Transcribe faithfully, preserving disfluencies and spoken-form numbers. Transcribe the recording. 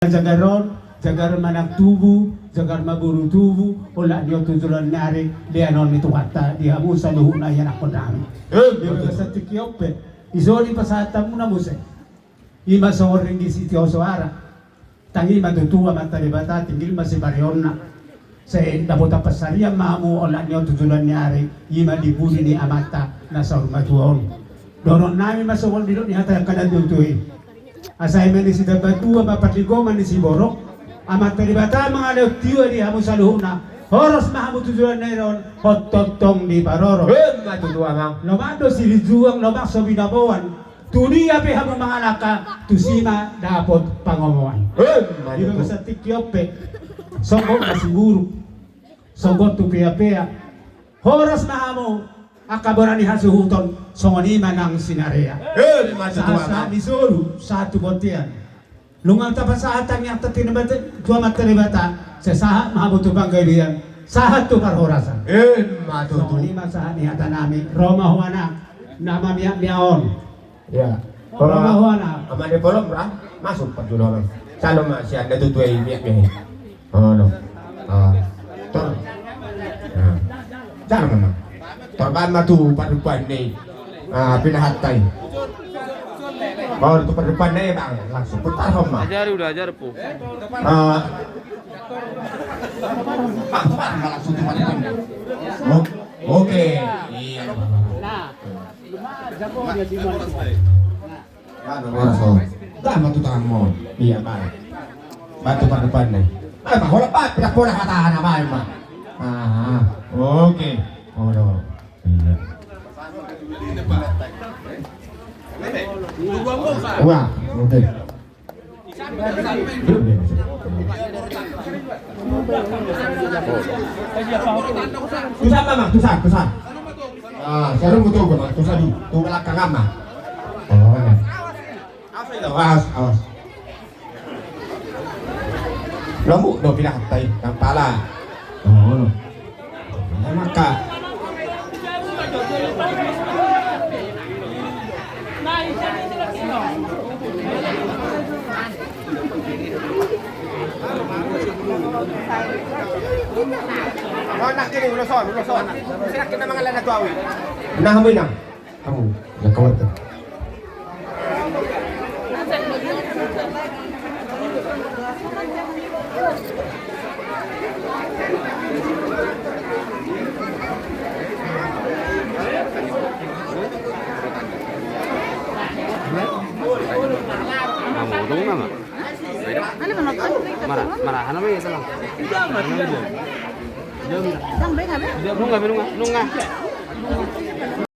Jagar on, jagar ma nang tubu, jagar ma boru tubu, olat ni on tu joloan ni ari, lean on ni Tuhanta di hamu saluhutna ianakhonnami. Eh, di bagasan tingki on pe, iso dipasahat hamuna muse. I ma songon ringgit sitio soara. Tangi ma tutu Amanta Debata, tinggil ma sipareonna. Sai dapotan pansarian ma hamu olat ni on tu joloan ni ari, i ma di pudi ni Amanta na saur matua on. Dohononnami ma songon nidok ni hata angka natuatua i. Asa i ma ni sitambatua ma parlinggoman ni siborok, Amanta Debata mangalehon tiua di hamu saluhutna. Horas ma hamu tu joloan ni ari on, hot tongtong diparorot. Emma tutu, Amang. Lomak do silinjuang, lomak so binaboan. Tu dia pe hamu mangalangka, tusi ma dapot pangomoan. Emma tutu. Di bagasan tingki on pe, sogot ma siguru, sogot tu peapea. Horas ma hamu angka bona ni hasuhuton, songon i ma nang sinarea. Emma tutu, Amang. Sahat-sahat ni solu, sahat tu bontean. Nunga tapasahat tangiangta tu Amanta Debata, sai sahat ma hamu tu panggabean, sahat tu parhorasan. Emma tutu. Songon i ma sahat ni hatanami, ro ma ho anak, na mamiakmiak on. Ia. Ro ma ho anak. Amang ni Polom ra, masuk parjolo. Salo ma sian natuatua i miakmiak i. Olo. Ah. Tor. Ah. Jar ma. Tor baen ma tu pardukuan ni. Ah, pinahanta i. Oh, tu pardukuan ni, Bang. Langsung putar ho ma. Ajari udah, ajar, Pu. Ah. Bang, Bang, langsung tu pardukuan ni. Oh, oke. Iya. Nah, jago dia di mana? Nah. Dah, ma tu tanganmu. Iya, baik. Bantu pardukuan ni. Eh, ma, holan, Pak, pindah pola kata anak, baik, Pak. Ah, oke. Olo. Iya. Wah, oke. Tusan, Mama, tusan, tusan. Ah, selalu betul, Mama, tusan di, tu belakang, Mama. Oh, iya. Awas, awas. Lombuk do pinahanta i, nang pala. Oh, no. Maka. Oh, nak kini, ulos on, ulos on. Sini kita mangalah nak kau. Nah, hamu inang. Hamu, jangkauan tu. Hamu, dong nama. Mara, mara, hana be, tenang. Tenang, be, tenang. Nunga, be, nunga, nunga.